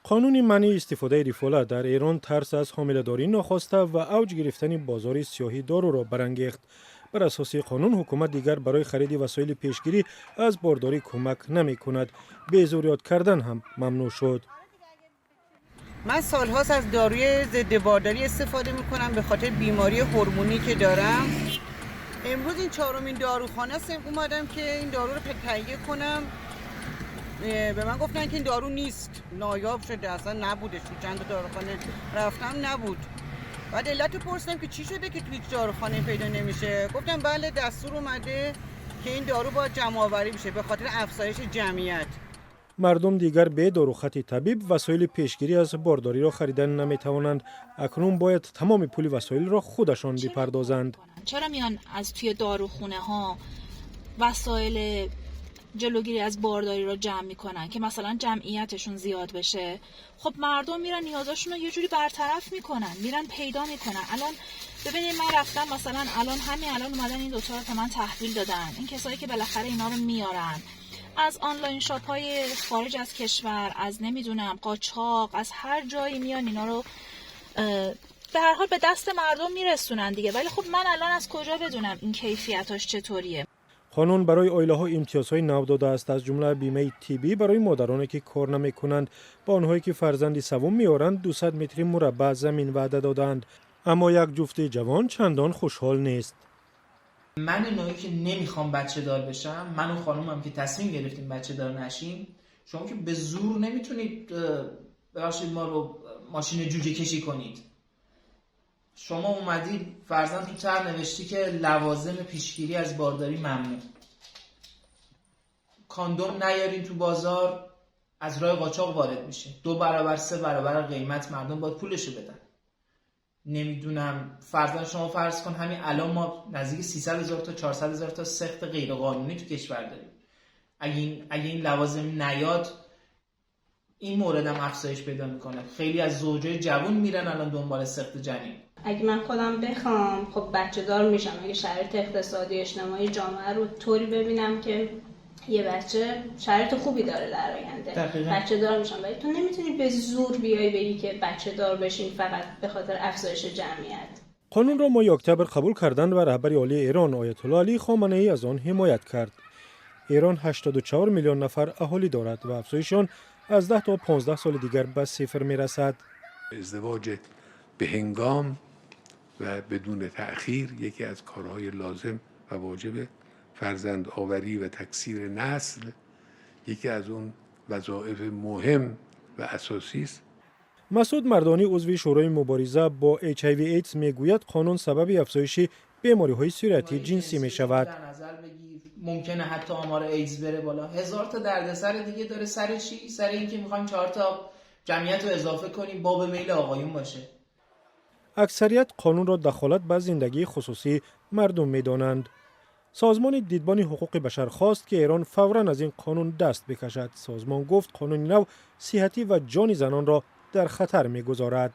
Қонуни манъи истифодаи рифола дар Эрон тарс аз ҳомиладории нохоста ва авҷ гирифтани бозори сиёҳи доруро барангехт. Бар асоси қонун, ҳукумат дигар барои хариди васоили пешгирӣ аз бордорӣ кӯмак намекунад. Безурёт кардан ҳам мамнӯъ шуд. من سالهاست از داروی ضد بارداری استفاده میکنم به خاطر بیماری هورمونی که دارم. امروز این چهارمین داروخانه است اومدم که این دارو رو تهیه کنم. به من گفتن که این دارو نیست، نایاب شده، اصلا نبودش. تو چند تا داروخانه رفتم، نبود. بعد علت پرسیدم که چی شده که تو هیچ داروخانه پیدا نمیشه. گفتن بله، دستور اومده که این دارو باید جمع آوری بشه به خاطر افزایش جمعیت. Мардум дигар бе дорухати табиб васоили пешгирӣ аз бордориро харидан наметавонанд. Акнун бояд тамоми пули васоилро худашон бипардозанд. چرا میان از توی داروخونه ها وسایل جلوگیری از بارداری رو جمع میکنن که مثلا جمعیتشون زیاد بشه؟ خب مردم میرن نیازاشون رو یه جوری برطرف میکنن، میرن پیدا میکنن. الان ببینید، من رفتم، مثلا الان همین الان اومدن این دوتا رو به من تحویل دادن. این کسایی که بالاخره اینا رو میارن از online shop های خارج از کشور، از نمیدونم قاچاق، از هر جایی میان اینا رو به هر حال به دست مردم میرسونن دیگه. ولی خب من الان از کجا بدونم این کیفیتاش چطوریه؟ Қонун барои оилаҳо имтиёзҳои нав додааст, аз ҷумла бимаи тиббӣ барои модароне, ки кор намекунанд. Ба онҳое, ки фарзанди саввум меоранд, 200 метри мураббаъ замин ваъда додаанд. Аммо як ҷуфти ҷавон чандон хушҳол нест. من نوعی که نمیخوام بچه دار بشم، من و خانومم که تصمیم گرفتیم بچه دار نشیم، شما که به زور نمیتونید، ببخشید، ما رو ماشین جوجه کشی کنید. شما اومدی فرضا تو طرح نوشتی که لوازم پیشگیری از بارداری ممنوع، کاندوم نیارین تو بازار، از راه قاچاق وارد میشه، 2 برابر 3 برابر قیمت مردم باید پولشو بدن. نمیدونم، فرضا شما فرض کن همین الان ما نزدیک 300 هزار تا 400 هزار تا سقط غیر قانونی تو کشور داریم. اگه این لوازم نیاد، این مورد هم افزایش پیدا میکنه. خیلی از زوجای جوان میرن الان دنبال سقط جنین. اگه من خودم بخوام، خب بچه دار میشم. اگه شرایط اقتصادی اجتماعی جامعه رو طوری ببینم که یه بچه شرایط خوبی داره در آینده، بچه دار میشم. ولی تو نمیتونی به زور بیای بگی که بچه دار بشین فقط به خاطر افزایش جمعیت. Қонунро моҳи октябр қабул карданд ва раҳбари олии Эрон, оятулло Алӣ Хоманаӣ, аз он ҳимоят кард. Эрон 84 миллион нафар аҳолӣ дорад ва афзоиши он аз 10 то 15 соли дигар ба сифр мерасад. ازدواج به هنگام و بدون تأخیر یکی از کارهای لازم و واجب، فرزند آوری و تکثیر نسل یکی از اون وظایف مهم و اساسی است. Масуд Мардонӣ, узви Шӯрои мубориза бо HIV эйдс, мегӯяд, қонун сабаби афзоиши бемориҳои сироятии ҷинсӣ мешавад. در نظر بگیر، ممکنه حتی آمار ایدز بره بالا، هزار تا دردسر دیگه داره. سر چی؟ سر اینکه میخوایم چهار تا جمعیت رو اضافه کنیم، باب میل آقایون باشه. Аксарият қонунро дахолат ба зиндагии хусусии мардум медонанд. Созмони Дидбони ҳуқуқи башар хост, ки Эрон фавран аз ин қонун даст бикашад. Созмон гуфт, қонуни нав сиҳатӣ ва ҷони занонро дар хатар мегузорад.